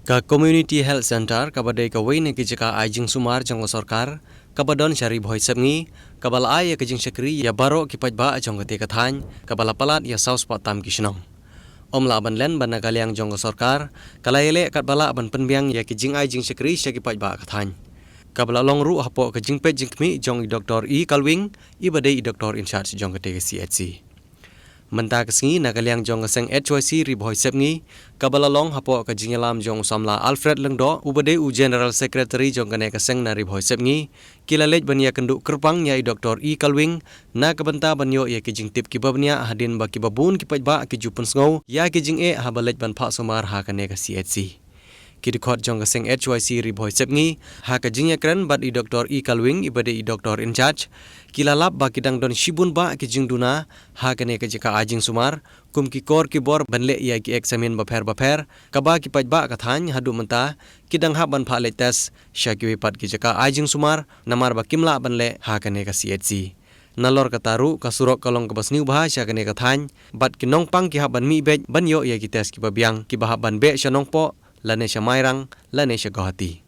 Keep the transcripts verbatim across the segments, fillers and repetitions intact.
Ka Community Health Centre kaba dei kawei na ki jaka ai jingsumar jong ka sorkar kaba don sha Ri Bhoi Sepngi, kaba la ai ïa ka jingshakri ïa baroh ki paidbah jong katei ka thaiñ, kaba la palat ïa saw spah tam ki shnong. Ym lah ban len ba na ka liang jong ka sorkar ka la ïaleh katba lah ban pynbiang ïa ki jingai jingshakri sha ki paidbah ka thaiñ, kaba la long ruh hapoh ka jingpeit jingkhmih jong i Doktor E Kalwing, iba dei i doktor in charge jong katei ka C H C. Mynta ka sngi na ka liang jong ka seng H Y C Ri Bhoi Sepngi, kaba la long hapoh ka jingïalam jong u samla Alfred Lyngdoh, uba dei u General Secretary jong kane ka seng na Ri Bhoi Sepngi, ki la leit ban ïakynduh kyrpang ïa i Doktor E Kalwing na ka bynta ban ïoh ïa ki jingtip kiba bniah hadien ba kiba bun ki paidbah ki ju pynsngew ïa ki jingeh haba leit ban phah sumar ha kane ka C H C. Ki dkhot jong ka seng H Y C Ri Bhoi Sepngi, ha ka jingïakren bad i Doktor E Kalwing, iba dei i doktor in charge, ki la lap ba ki dang don shibun bah ki jingduna ha kane ka jaka ai jingsumar, kum ki kor ki bor ban leh ïa ki eksamin bapher bapher, kaba ki paidbah ka thaiñ haduh mynta ki dang hap ban phah leit test sha kiwei pat ki jaka ai jingsumar, namar ba kim lah ban leh ha kane ka C H C. Nalor kata ruh, ka surok ka long kaba sniew bha sha kane ka thaiñ, bad ki nongpang ki hap ban mih beit ban ïoh ïa ki test kiba biang, kiba hap ban beh sha Nongpoh, lane sha Mairang, lane sha Guwahati.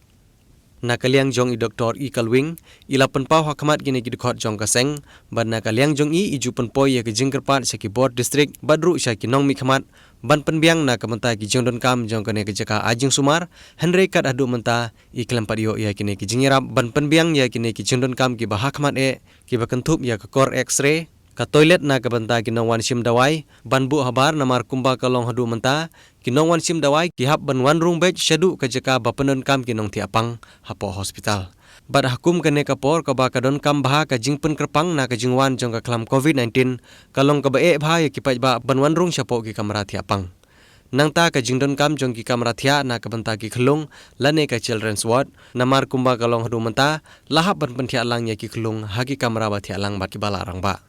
Na ka liang jong i Doktor E Kalwing, i la pynpaw ha khmat kine ki dkhot jong ka seng, bad na ka liang jong i, i ju pynpoi ïa ka jingkyrpad sha ki bor district, bad ruh sha ki nongmihkhmat, ban pynbiang na ka bynta ki jingdonkam jong kane ka jaka ai jingsumar, hynrei kat haduh mynta, i khlem pat ïoh ïa kine ki jingïarap ban pynbiang ïa kine ki jingdonkam kiba ha khmat eh, kiba kynthup ïa ka kor X-ray, ka toilet na ka bynta ki nongwan shim dawai, ban buh habar namar kumba ka long haduh mynta, ki nongwan shim dawai ki hap ban wan rung beit shaduh ka jaka ba pyndonkam ki nongthiah pang hapoh hospital. Bad ha kum kane ka por kaba ka donkam bha ka jingpynkyrpang na ka jingwan jong ka khlam covid nineteen, ka long kaba eh bha ïa ki paidbah ban wan rung shapoh ki kamra thiah pang. Nangta ka jingdonkam jong ki kamra thiah na ka bynta ki khyllung, lane ka children's ward, namar kumba ka long haduh mynta, la hap ban pynthiah lang ïa ki khyllung ha ki kamra ba thiah lang bad kiba la rangbah.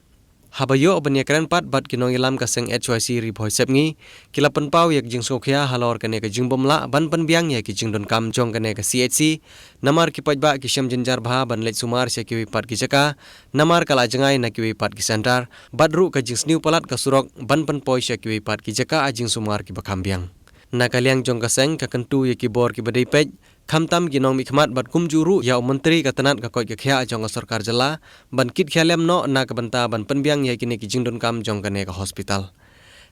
Haba ïoh ban ïakren pat bad ki nongïalam ka seng H Y C Ri Bhoi Sepngi, ki la pynpaw ïa ka jingsngewkhia halor kane ka jingbym lah ban pynbiang ïa ki jingdonkam jong kane ka C H C, namar ki paidbah ki shem jynjar bha ban leit sumar sha kiwei pat ki jaka, namar ka la jngai na kiwei pat ki centre, bad ruh ka jingsniew palat ka surok ban pynpoi sha kiwei pat ki jaka ai jingsumar kiba kham biang. Na ka liang jong ka seng, ka kyntu ïa ki bor kiba dei peit, khamtam ki nongmihkhmat bad kumjuh ruh ïa u Myntri ka tnat ka koit ka khiah jong ka sorkar jylla, ban kit khia lem noh na ka bynta ban pynbiang ïa kine ki jingdonkam jong kane ka hospital.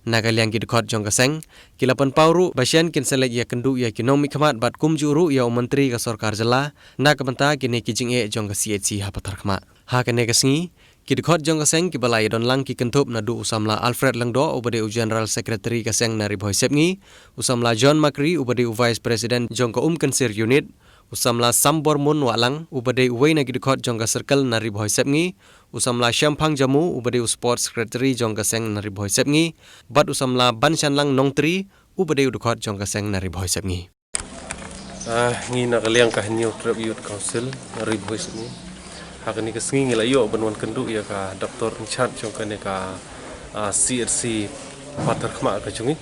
Na ka liang ki dkhot jong ka seng, ki la pynpaw ruh ba shen kin sa leit ïakynduh ïa ki nongmihkhmat bad kumjuh ruh ïa u Myntri ka sorkar jylla, na ka bynta kine ki jingeh jong ka C H C ha Patharkhmah. Ha kane ka sngi, ki dkhot jong ka seng kiba la ïadon lang ki kynthup naduh u samla Alfred Lyngdoh, uba dei u General Secretary ka seng na Ri Bhoi Sepngi, u samla John Makri, uba dei u Vice President jong ka Umkynsier Unit, u samla Sambor Mun Wahlang, uba dei uwei na ki dkhot jong ka circle na Ri Bhoi Sepngi, u samla Shemphang Jamu, uba dei u Sports Secretary jong ka seng na Ri Bhoi Sepngi, bad u samla Banshanlang Nongtri, uba dei u dkhot jong ka seng na Ri Bhoi Sepngi. Ah, ngi na ka liang ka Hynñiewtrep Youth Council, Ri Bhoi Sepngi. Ha kane ka sngi ngi la ïoh ban wan kynduh ïa ka doctor in charge jong kane ka, ah, C H C Patharkhmah ka jong ngi.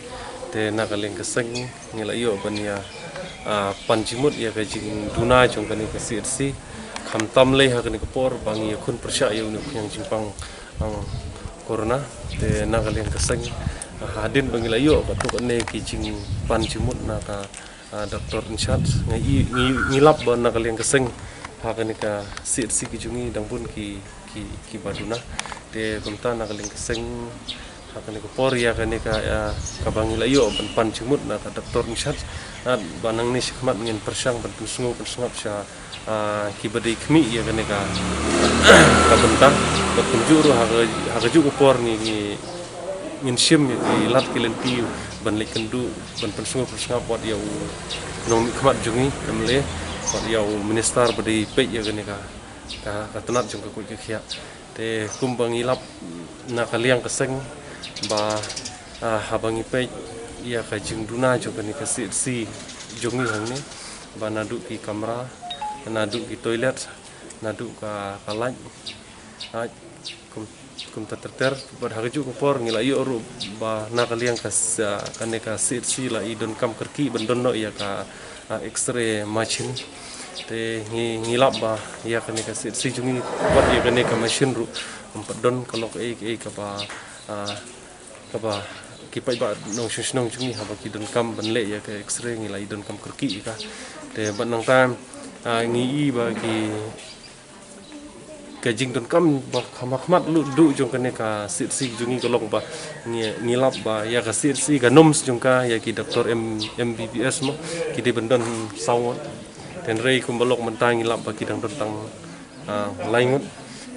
Te na ka liang ka seng ngi la ïoh ban ïa, ah, pan jingmut ïa ka jingduna jong kane ka C H C. Khamtam lei ha kane ka por ba ngi ïakhun pyrshah ïa une u khñiang jingpang, ah, corona. Te na ka liang ka seng, ah, hadien ba ngi la ïoh katto katne ki jingpan jingmut na ka ah, doctor in charge, ngi, ngi, ngi lap ba na ka liang ka seng ha kane ka C H C ki jong ngi dang bun ki, ki, kiba duna. Te kumta na ka liang ka seng ha kane ka por ïa kane ka, ah, kaba ngi la ïoh ban pan jingmut na ka doctor in charge. Ah, ba nangne shakhmat ngin pyrshang ban pynsngew pynsngap sha, ah, kiba dei khmih ïa kane ka, ka bynta. Bad kumjuh ruh ha ka, ha kajuh ka por ngi, ngi, ngin shim ïa ki lad ki lynti ban leit kynduh, ban pynsngew pynsngap wat ïa u nongmihkhmat jong ngi, M L A, wat ïa u minister ba dei peit ïa kane ka, ka, ka tnat jong ka koit ka khiah. Te kumba ngi lap na ka liang ka seng ba, ah, haba ngi peit ïa ka jingduna jong kane ka C H C jong ngi hangne, ba naduh ki kamra, naduh ki toilet, naduh ka, ka light, ah, kum, kumta ter ter, bad ha kajuh ka por ngi la ïoh ruh ba na ka liang ka sa, kane ka C H C la i donkam kyrkieh ban don noh ïa ka, ah, X-ray machine. Te ngi, ngi lap ba ïa kane ka C H C jong ngi bad ïa kane ka machine ruh, ym pat don ka lok ei ei kaba, ah, kaba ki paidbah nongshong shnong jong ngi haba ki donkam ban leh ïa ka X-ray ngi la i donkam kyrkieh ïa ka. Te bad nangta, ah, ngi i ba ki ka jingdonkam ba kham ha khmat ludu jong kane ka C H C jong ngi ka long ba ngi, ngi lap ba ïa ka C H C ka NUMS jong ka ïa ki doktor M, M B B S mo ki dei ban don saw ngut. Te hynrei kumba long mynta ngi lap ba ki dang don tang, ah, lai ngut.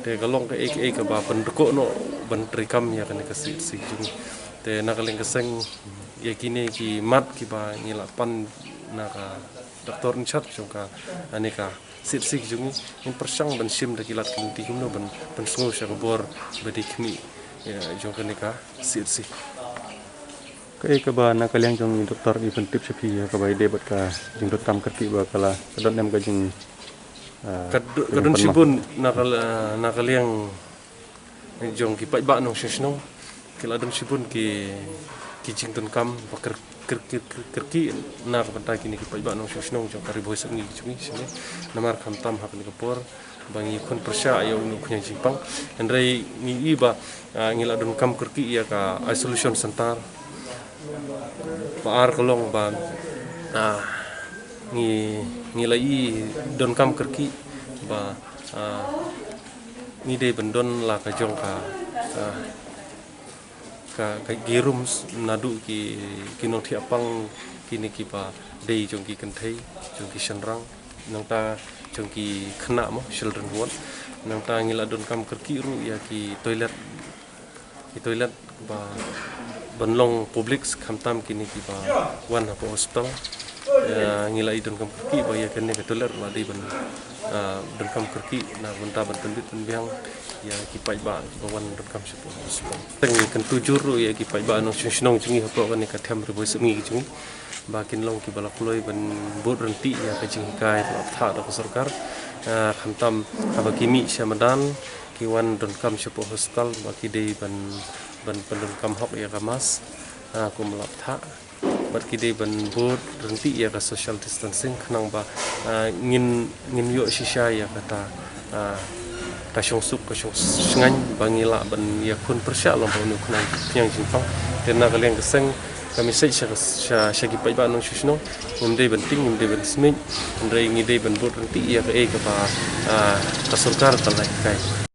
Te ka long kaei kaei kaba pynduh noh ban treikam ïa kane ka C H C jong ngi. Te na ka liang ka seng ïa kine ki mat kiba ngi la pan na ka doktor in charge jong kane ka C H C jong ngi, ngin pyrshang ban shim da ki lad ki lynti kumno ban, ban pynsngew sha ka bor ba dei khmih, ïa, jong kane ka C H C. Kaei kaba na ka liang jong i doktor i pyntip sha phi ïa kaba ïadei bad ka jingdonkam kyrkieh ba ka la ka don em ka jing, ah, ka do-, ka don shibun na ka, na ka liang jong ki paidbah nongshong shnong ki la don shibun ki, ki jingdonkam ba kyr-, kyr-, kyr-, kyr-, kyrkieh na ka bynta kine ki paidbah nongshong shnong jong ka Ri Bhoi Sepngi jong ngi shane. Namar khamtam ha kane ka por ba ngi khun pyrshah ïa une u khñiang jingpang. Hynrei ngi i ba, ah, ngi la donkam kyrkieh ïa ka isolation center. Ba ar ka long ba, ah, ngi, ngi la i donkam kyrkieh ba, ah, ngi dei ban don la ka jong ka, ah, ka, ka ki rooms naduh ki, ki nongthiah pang kine kiba dei jong ki kynthei, jong ki shynrang, nangta jong ki khynnah mo, children ward. Nangta ngi la donkam kyrkieh ruh ïa ki toilet, ki toilet ba ban long public khamtam kine kiba wan hapoh hospital. Ïa, ngi la i donkam kyrkieh ba ïa kane ka toilet la dei ban, ah, donkam kyrkieh na ka bynta ban pynbit pynbiang ïa ki paidbah kiba wan donkam shapoh hospital. Te ngi kyntu jur ruh ïa ki paidbah nongshong shnong jong ngi hapoh kane ka them Ri Bhoi Sepngi jong ngi ba kin long kiba la kloi ban bud ryntih ïa ka jinghikai ba la bthah da ka sorkar. Ah, khamtam haba ki mih sha madan ki wan donkam shapoh hospital ba ki dei ban, ban pyndonkam hok ïa ka mask, ah, kum la bthah. Bad ki dei ban bud ryntih ïa ka social distancing khnang ba, ah, ngin, ngin ïoh shisha ïa kata, ah, ka shongsuk ka shongshngaiñ ba ngi lah ban ïakhun pyrshah lang ba une u khñiang, khñiang jingpang. Te na ka liang ka seng ka message sha, sha, sha ki paidbah nongshong shnong, ngim dei ban tieng, ngim dei ban smit, hynrei ngi dei ban bud ryntih ïa kaei kaba, ah, ka sorkar ka la hikai.